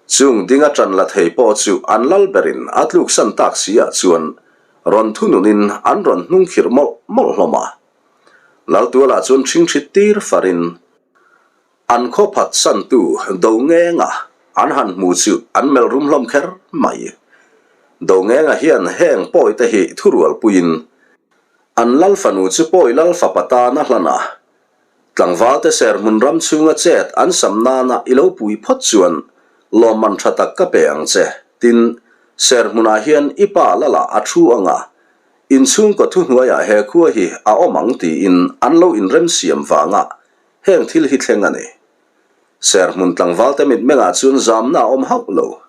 Chung dinga ṭan la thei pawh chu an lal berin a tluksan tak si ah chuan rawn thununin an rawn hnung khirh mawlh mawlh hlawm a. Laltualah chuan ṭhingṭhit tir farin An khaw phatsantu do ngenga an han hmu chu an melh rum hlawm kher mai. Dongenga hian heng pawite hi thurualpuiin an lal fanu chu pawi lal fapa tan a hlan a. Tlangvalte serhmun ram chhunga chet an sam nana i lo pui phawt chuan lawmman tha tak ka pe ang che. Tin, serhmunah hian i pa lalah a thu ang a, inchhungkaw thuhnuaiah he khua hi a awm ang tiin an lo inremsiam vanga heng thil hi thleng a ni. Serhmun tlangvalte mitmengah chuan zamna a awm hauh lo.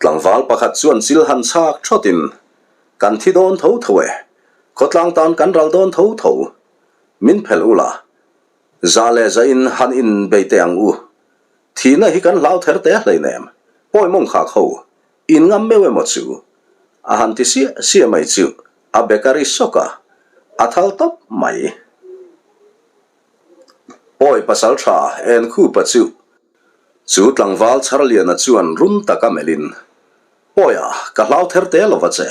Tlangval pakhat chuan chil han chhak thawtin, Kan thi dawn tho tho e, khawtlang tan kan ral dawn tho tho. Min phelh ula, za leh za in han in bei teh ang u. Thihna hi kan hlau ther te hleinem, pawi mawng khak ho, in ngam meuh emaw chu? A han ti siah siah mai chu a bek a ri sawk a, a thal tawp mai. Pawi pasal tha Enkhupa chu Chu tlangval Charliana chuan rum taka melhin, Pawiah, ka hlau ther te lova che.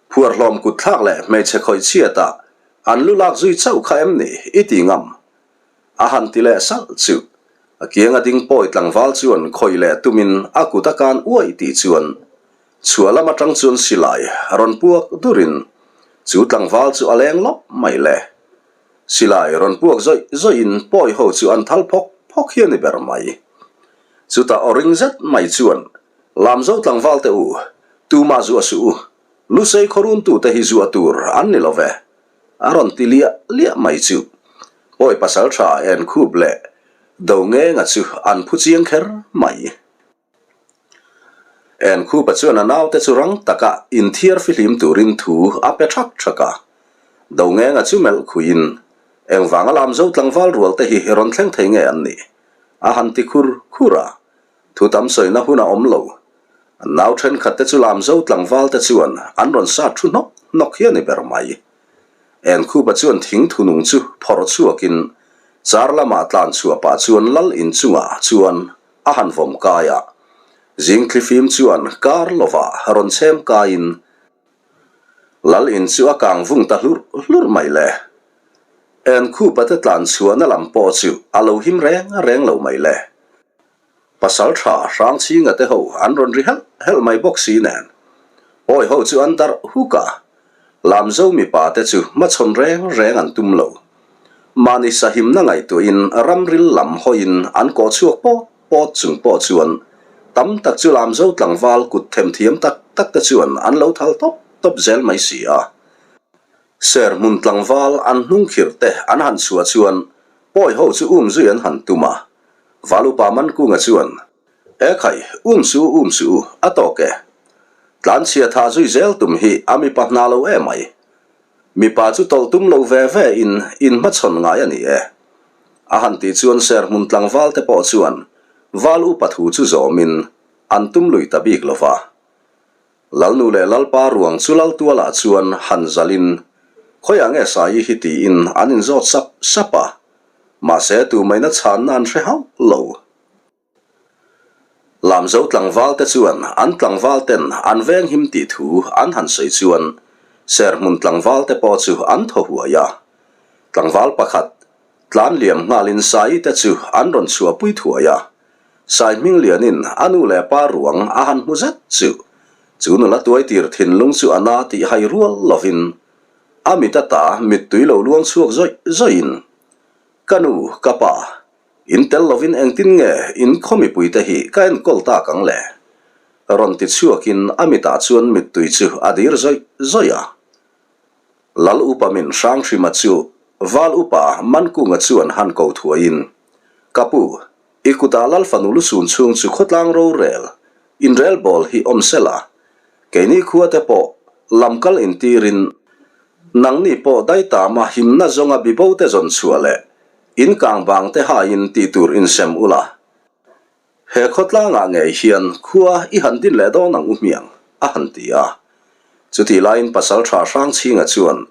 Phuar hlawm kut thlak leh hmeichhe khawih chhiata an lu lak zui chauh kha em ni i ti ngam? A han ti leh salh chu. A kianga ding pawi tlangval chuan khawih leh tumin a kut a kan uaih tih chuan chhuah lam atang chuan silai rawn puak durin chu tlangval chu a leng lawp mai le. Silai rawn puak zawih zawihin pawi ho chu an thal phawk phawk hi a ni ber mai. Chutah aw ring zet mai chuan, Lamzo tlangval te u, tumah zuah suh u, Lusei khawruntute hi zuah tur an ni lo ve, a rawn ti liah liah mai chu. Pawi pasal tha en khup leh do ngenga chu an phu chiang kher mai. Enkhupa chuan a naute chu rang taka inthiar fihlim turin thu a pe thak thak a. Dongenga chu melh khuiin, Engvanga Lamzo tlangval rualte hi rawn thleng thei nge an nih? a han ti khur khur a. Thu tam sawina hun a awm lo. An nau thenkhatte chu Lamzo tlangvalte chuan an rawn sat thu hnawk hnawk hi a ni ber mai. Enkhupa chuan thing thunung chu phawrh chhuakin car lamah tlan chhuah pah chuan lal inchungah chuan A han vawm kai a, zing thlifim chuan kar lovah rawn chhem kaiin Lal in chu a kang vung ta hlurh hlurh mai le. Enkhupa te tlan chhuahna lam pawh chu a lo him reng reng lo mai le. Pasal tha Hrangchhinga te ho an rawn ri helh helh mai bawk si nen pawi ho chu an darh huk a, Lamzo mipa te chu hmachhawn reng reng an tum lo. Mahni sahimna ngaihtuahin ramril lam hawiin an kawh chhuak pawt pawt chung pawh chuan tam tak chu Lamzo tlangval kut themthiam tak tak te chuan an lo thal tawp tawp zel mai si a. Serhmun tlangval an hnungkhirh te an han chhuah chuan pawi ho chu um zui an han tum a. Val upa Mankunga chuan, E khai, um suh u, um suh u, a tawk e. Tlanchhia thah zui zel tum hi a mipa hna lo emai. Mipa chu tawlh tum lo ve ve in in hmachhawn ngai a ni e. A han tih chuan serhmun tlangval te pawh chuan val upa thu chu zawmin an tum lui ta bik lo va. Lalnu leh Lalpa ruang chu Laltualah chuan han zalin khawiah nge Saii hi tiin an inzawt sap sap a, mahse tumaina chhanna an hre hauh lo. Lamzo tlangval te chuan an tlangval ten an veng him tih thu an han sawi chuan Serhmun tlangval te pawh chu an thaw huai a. Tlangval pakhat tlan liam nghalin Saii te chu an rawn chhuahpui thuai a. Sai hming lianin a nu leh pa ruang a han hmu zet chu chu nula tuai tir thinlung chu a na tih hai rual lovin a mit ata mittui lo luang chhuak zawih zawihin, Ka nu, ka pa, In tel lovin engtin nge in khaw mipuite hi ka enkawl tak ang le? Rawn ti chhuakin a mitah chuan mittui chu a dir zawih zawih a. Lal upa min Hranghrima chu Val upa Mankunga chuan han ko thuaiin, Ka pu, i kutah Lal fanu lusun chhung chu khawtlang rorel, inrelbawl hi awm sela, keini khuate pawh lamkal intirin nangni pawh daitama himna zawnga bibote zawn chhuah leh In kang bang te haiin tih tur insem ula, he khawtlangah ngei hian khua i han din leh dawn ang u hmiang, a han ti a. Chutih laiin pasal tha Hrangchhinga chuan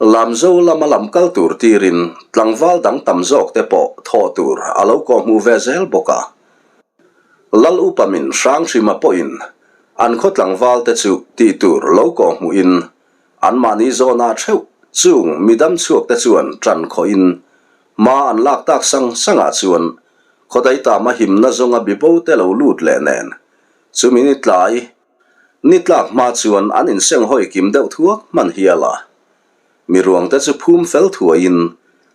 Lamzo lama lam kal tur tirin tlangval dang tam zawk te pawh thawh tur a lo kawhhmuh ve zel bawk a. Lal upa min Hranghrima pawhin an khaw tlangval te chu tih tur lo kawhhmuhin Anmahni zawnah theuh chung midam chhuakte chuan ṭan khawhin hma an lak tak sang sangah chuan khawdai tama himna zawnga bibote lo lut leh nen chumi ni tlai. Ni tlak hma chuan an inseng hawi kim deuh thuak hman hial a. Mi ruangte chu phum fel thuaiin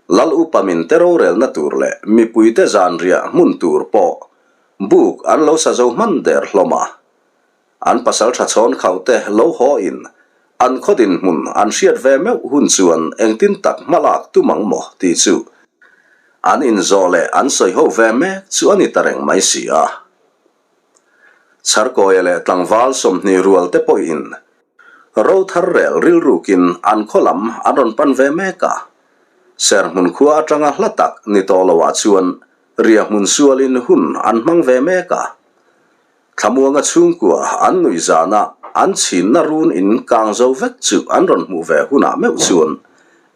Lal upa min te rorelna tur leh mipuite zanriah hmun tur pawh buk an lo sa zo hman der hlawm a. An pasal tha chhawn khauh te lo haw in an khaw dinhmun an hriat ve meuh hun chuan engtin tak hma lak tum ang maw tih chu an inzawh leh an sawi ho ve mek chu a ni ta reng mai si a. Chharkawia leh tlangval 20 rual te pawhin ro thar rel rilrukin an khaw lam an rawn pan ve mek a. Serhmun khua atanga hla tak ni tawh loah chuan riahhmun sualin hun an hmang ve mek a. Thlamuanga chhungkua an nuih zana an chhinna run in kang zo vek chu an rawn hmuh ve hunah meuh chuan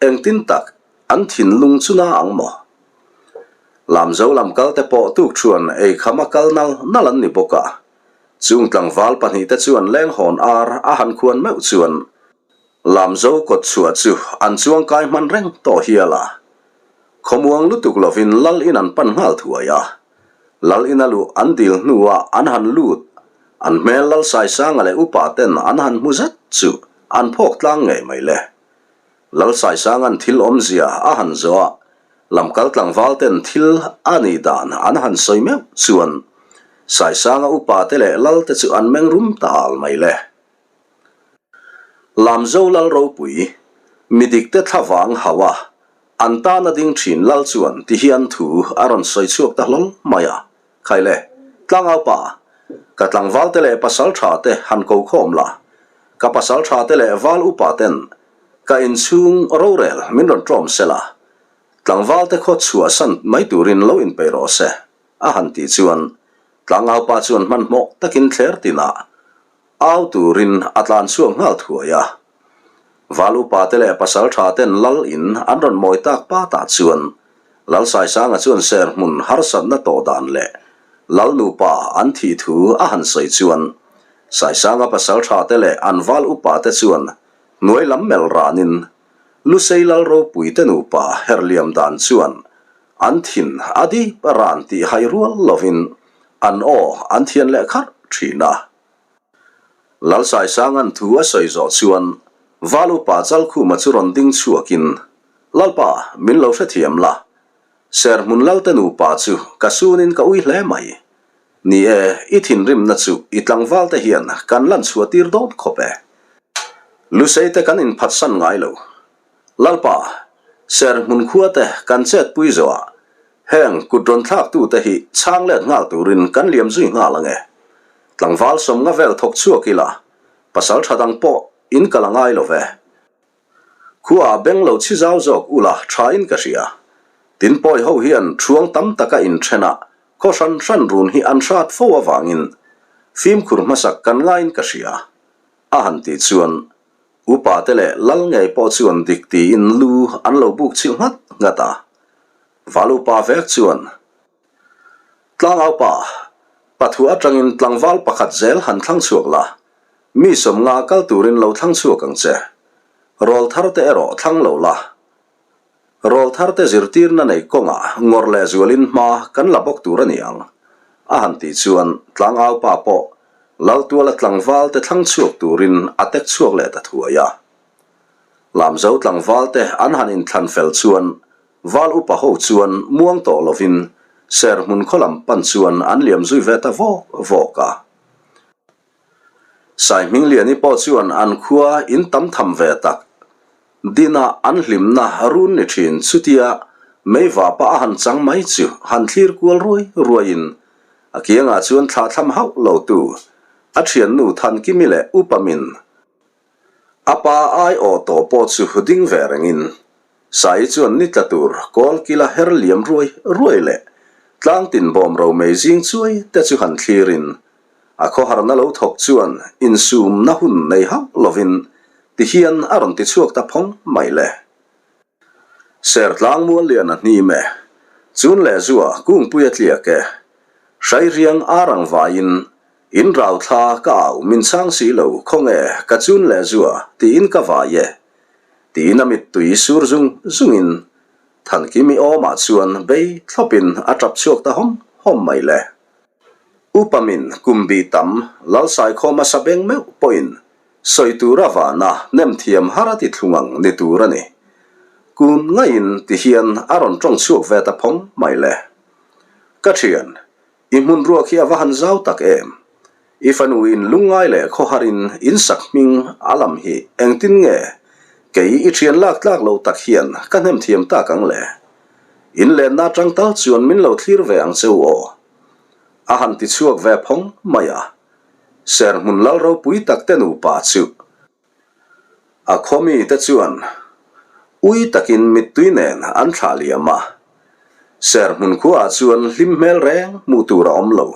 engtin tak an thinlung chu na ang maw? Lamzo lam kal te pawh tuk chuan ei kham a kal nal nal an ni bawk a. Chung tlangval pahnihte chuan leng hawn ar a han khuan meuh chuan Lamzo kawt chhuah chu an chuang kai hman reng tawh hial a. Khawmuang lutuk lovin Lal in an pan nghal thuai a. Lal ina luh an dil hnuah an han lut, an hmel Lal Saisanga leh upa ten an han hmu zet chu an phawk tlang ngei mai le. Lal Saisanga'n thil awmzia a han zawh a, lamkal tlangval ten thil a nih dan an han sawi meuh chuan Saisanga upa te leh Lal te chu an meng rum ta al mai le. Lamzo Lal ropui, mi dikte thlavang hauh a, an tana ding thin Lal chuan ti hian thu a rawn sawi chhuak ta hlawl mai a, Khai le, tlangau pa, ka tlangval te leh pasal tha te han ko khawm la, ka pasal tha te leh val upa ten ka inchhung rorel min rawn ṭawm se la, tlangval te khaw chhuahsan mai turin lo inpeih rawh se, a han tih chuan tlangau pa chuan hmanhmawh takin thler tinah Au turin a tlan chhuak nghal thuai a. Val upa te leh pasal tha ten Lal in an rawn mawi tak pat ah chuan Lal Saisanga chuan ser hmun harsatna tawh dan leh Lal nupa an thih thu a han sawi chuan Saisanga pasal tha te leh an val upa te chuan hnuai lam melh ranin Lusei Lal ropui te nupa herhliam dan chuan an thin a dip ran tih hai rual lovin an aw an thian leh kharh thin a. Lalsaisanga'n thu a sawi zawh chuan Valupa Chalkhuma chu rawn ding chhuakin, Lalpa, min lo hrethiam la. Serhmun Lalte nupa chu ka sunin ka ui hle mai. Ni e, i thinrimna chu i tlangvalte hian kan lan chhuahtir dawn khawp e. Luseite kan inphatsan ngai lo. Lalpa, Serhmun khuate kan chetpui zawhah Heng kut rawn thlaktute hi chhang let nghal turin kan liam zui nghal ang e. Tlangval sawmnga vel thawk chhuak ila, pasal tha dang pawh in kal a ngai lo ve. Khuaah beng lo chhi zau zawk ula tha in ka hria. Tin pawi ho hian thuang tam taka inthen a, khaw hran hran run hi an hrat fo avangin fimkhur hmasak kan ngaiin ka hria. A han tih chuan upa te leh lal ngei pawh chuan dik tiin lu an lo buk chilh nghat nghat a. Valupa vek chuan, Tlangaupa, pathu atangin tlangval pakhat zel han thlang chhuak la, mi sawmnga kal turin lo thlang chhuak ang che. Rawl thar te erawh thlang lo la. Rawl thar te zirtirna nei kawngah ngawrh leh zualin hma kan la bawk tur a ni ang, a han tih chuan Tlangaupa pawh Laltuala tlangval te thlang chhuak turin a tek chhuak leh ta thuai a. Lamzo tlangval te an han inthlan fel chuan Val upa ho chuan muang tawh lovin Serhmun khaw lam pan chuan an liam zui ve ta vawk vawk a. Saihmingliani pawh chuan an khua in tam tham ve tak dina an hlimna run ni thin chutia meivapa a han chang mai chu han thlir kual ruai ruaiin a kiangah chuan thlahthlam hauh lo tu a thiannu Thankimi leh upa min A pa aiawh tawh pawh chu ding ve rengin Sai chuan ni tla tur kawl kila her liam ruai ruai leh tlang tin bawm ro mei zing chuai te chu han thlirin a khawharna lo thawk chuan insumna hun nei hauh lovin tihian a rawn ti chhuak ta phawng mai le. Sertlang mual lian a hnim e. Chun leh zua kungpui a tliak e. Hrairiang arang vaiin in rau thla ka au min chhang si lo khawnge ka chun leh zua tiin ka vai e. Tiin a mittui sur zung zungin Thankimi awmah chuan bei thlawpin a tap chhuak ta hawm hawm mai le. Upa min kum bih tam Lalsaikhawm a sa beng meuh pawhin sawi tura vana nem thiam har a ti thlung ang ni tur a ni. Kun ngaiin ti hian a rawn tawng chhuak ve ta phawng mai le. Ka thian, i hmun ruak hi a va han zau tak em? I fanu in lungngai leh khawharin in sak hming a lam hi engtin nge kei i thian lak tlak lo tak hian ka hnem thiam tak ang le? In lenna atang tal chuan min lo thlir ve ang che u aw. A han ti chhuak ve phawng mai a, Serhmun lal ropui tak te nupa chu a khaw mite chuan ui takin mittui nen an thlah liam a, Serhmun khuaah chuan hlim hmel reng hmuh tur a awm lo.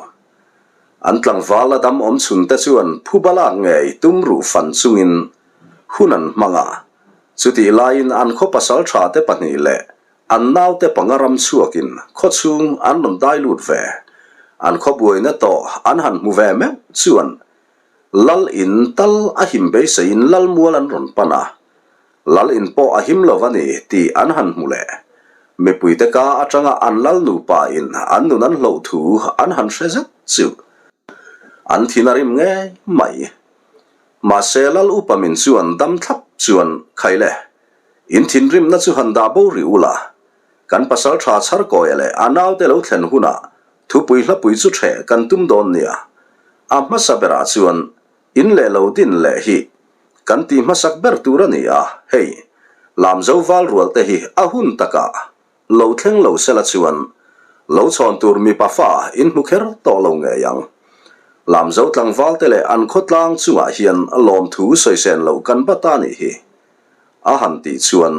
An tlangval la dam awm chhun te chuan phuba lak ngei tum ruh fan chungin hun an hmang a, chutih laiin an khaw pasal tha te pahnih leh An naute panga ram chhuakin khaw chhung an rawn dai lut ve. An khaw buaina tawh an han hmu ve meuh chuan Lal in tal a him beiseiin Lal mual an rawn pan a. Lal in pawh a him lo a ni tih an han hmu leh. Mipuite ka atanga an Lal nupa in an nun an hloh thu an han hre zet chu an thin a rim ngei mai. Mahse Lal upa min chuan dam thlap chuan Khaile In thinrimna chu han dah bo rih ula, kan pasal tha chharkawia leh a naute lo thlen hunah thupui hlapui chu ṭheh kan tum dawn nia. A hmasa berah chuan in leh lo din leh hi kan ti hmasak ber tur a ni a, hei, Lamzo val rual te hi a hun takah lo thleng lo sela chuan lo chhawn tur mipa fa in hmu kher tawh lo ngei ang. Lamzo tlangval te leh an khawtlang chungah hian lawmthu sawisen loh kan bat a nih hi. A han tih chuan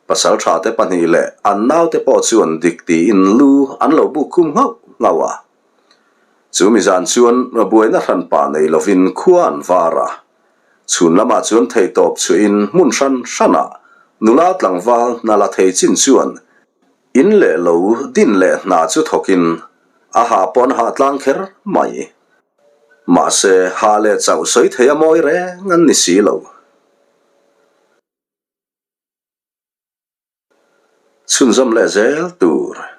pasaltha te pahnih leh an naute pawh chuan dik tiin lu an lo buk khum nghauh nghauh a. Chu mi zan chuan buaina hranpa nei lovin khua an var a. Chhun lamah chuan theihtawp chhuahin hmun hran hranah nula tlangval hna la thei chin chuan in leh lo din leh hna chu thawkin a ha pawh an hah tlang kher mai. Mahse hah leh chauh sawi thei a mawi reng an ni si lo. Chhunzawm leh zel tur.